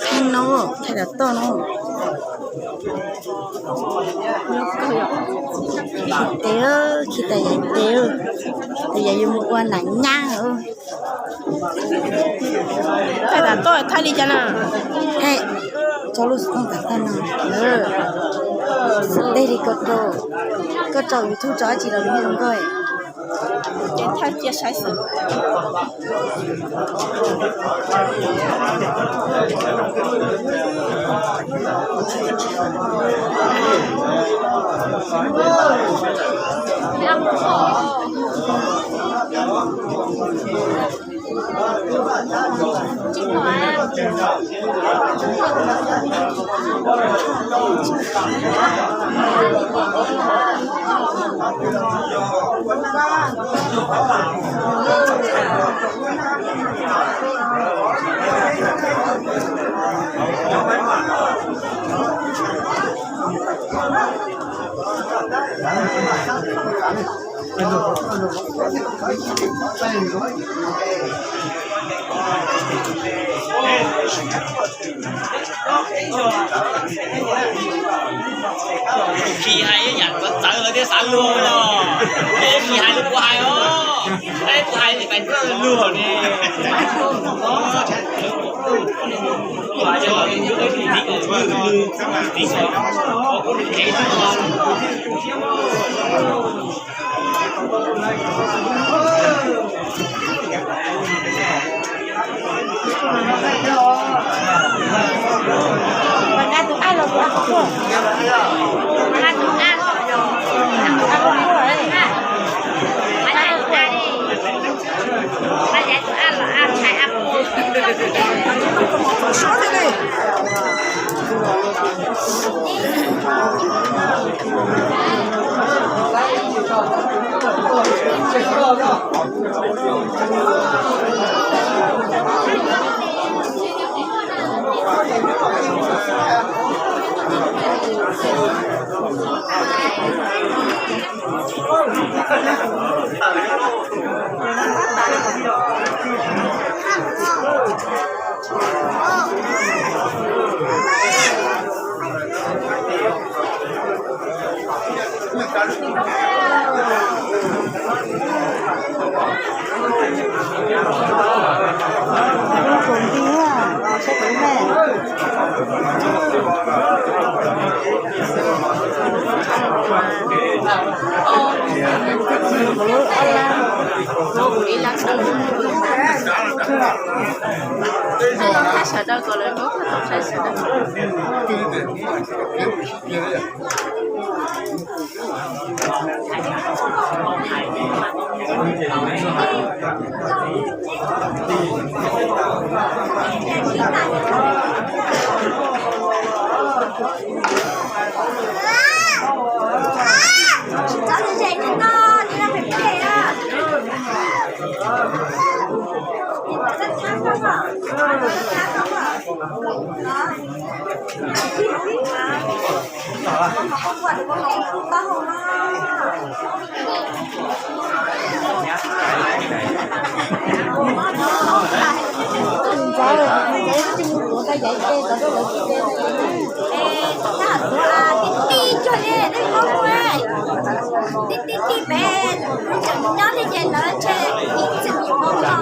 Thaij no, thaij tas toj no. Khi tes, khi tas yam tes, tas yam yuav mus ua nam nyab. Thaij tas toj thaij li cas na? Thaij tso lub xov tooj tas toj no. Dej li ko rau, koj tso YouTube tso dab tsi los nws zoo nkauj. Ces thaij cia saib xwb. Khi hais ib yam txawv txawv lawv thiaj xav luag no. Ces khi hais li kuv hais os, es kuv hais li pes luag ne. Sawv daws kom lawv muab koj tau saib sawv daws. Ti ti cuag li dej hmoob ua, ti ti ti pem, tseem nyob li ces lawv ntshe ib txwm yus hmoob no.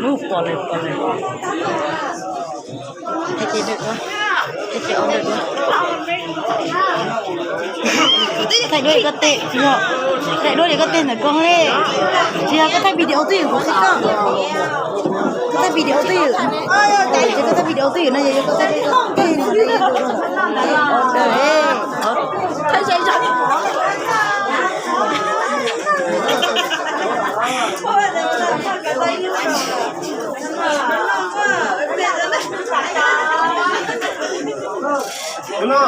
Ub, pom lawm, pom lawm. Hais tias lawm ua, Thaij duab koj tej, thaij duab koj tej ntawm koj li. Tsis yog koj thaij video twj ywm kuv qhia koj. Koj thaij video twj ywm, koj thaij video twj ywm no yog koj thaij koj tej no.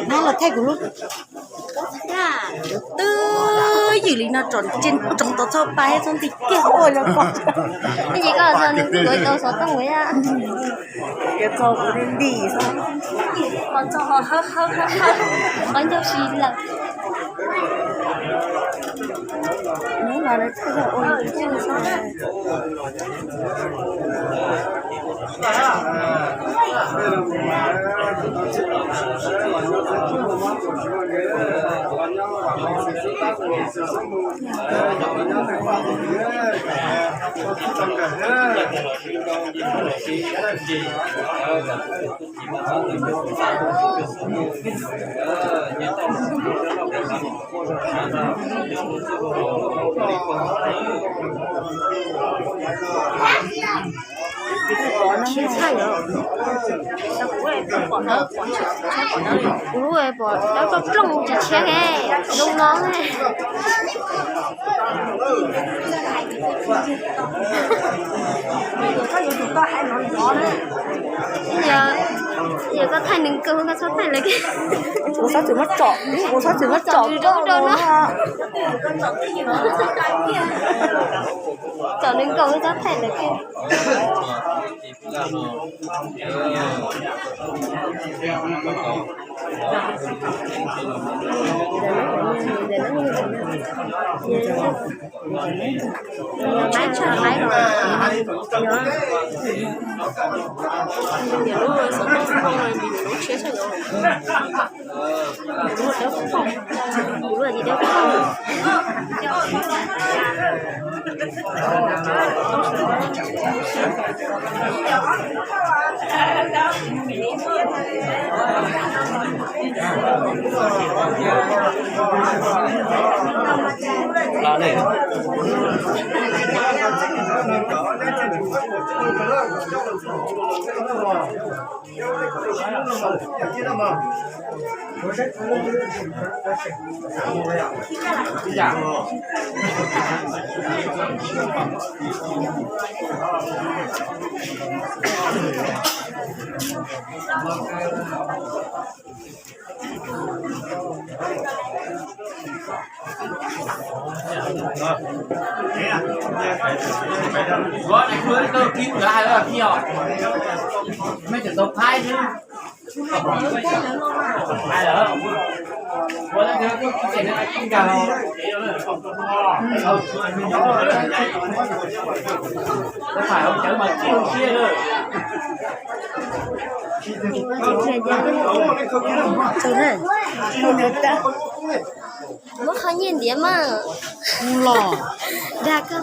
Nab los thaij kuv lub, twj ywm li no tsom tsoov tau txhob pa thiab txhob nti kiag ua los ko. Ces koj txog nws kuv tau xov tooj ua, ces txog kuv nti xwb, qhov txog qhov hawb hawb hawb hawb, qhov ncauj si lawm. Hnub no lawv txhaj yog ua li xwb. Kuv lub pom dawb koj plooj tsis tshiab he, zoo no. Yog koj thaij nws nkaus koj txhob thaij lawv kiag. Kuv txhob txwm muab tsom, kuv txhob txwm muab tsom koj rau no. Tsom nws nkaus koj txhob thaij lawv kiag. Maiv tshaj maiv los, yog lub xov tooj xov tooj no lub tshiab tshaj yom. Kuv lub dawb paug, kuv lub dawb paug. Muab qhov nyiaj ntiav mas. Los dag koj.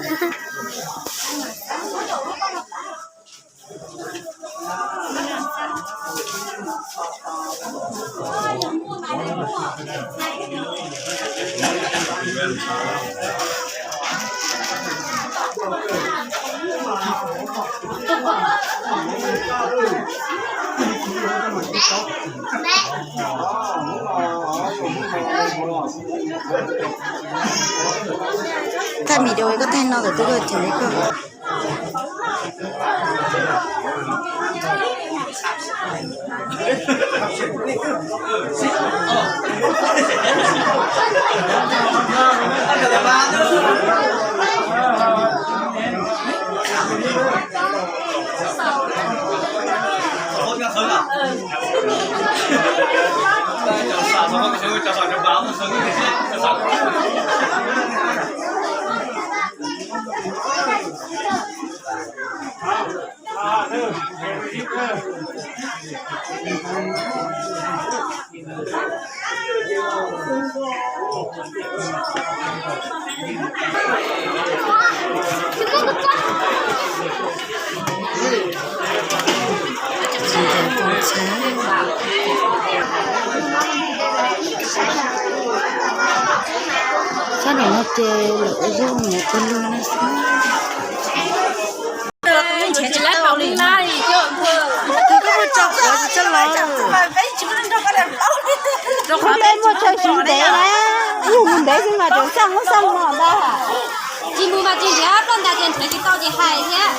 Thaij video koj thaij no kom twb koj cem li koj. Sab nraum no ces lawv ua zaub nyob pawg lug no xwb. Tus koj muaj tso quav tsis tso los. Rau qhov peb muaj chaw siv ntev na, yus mus ntev xwb mas tseem xaj muab xaj no ntag. Tsis mus mas tsis nrhiav poj ntag ces nrhiav tsis tau ces hais thiab.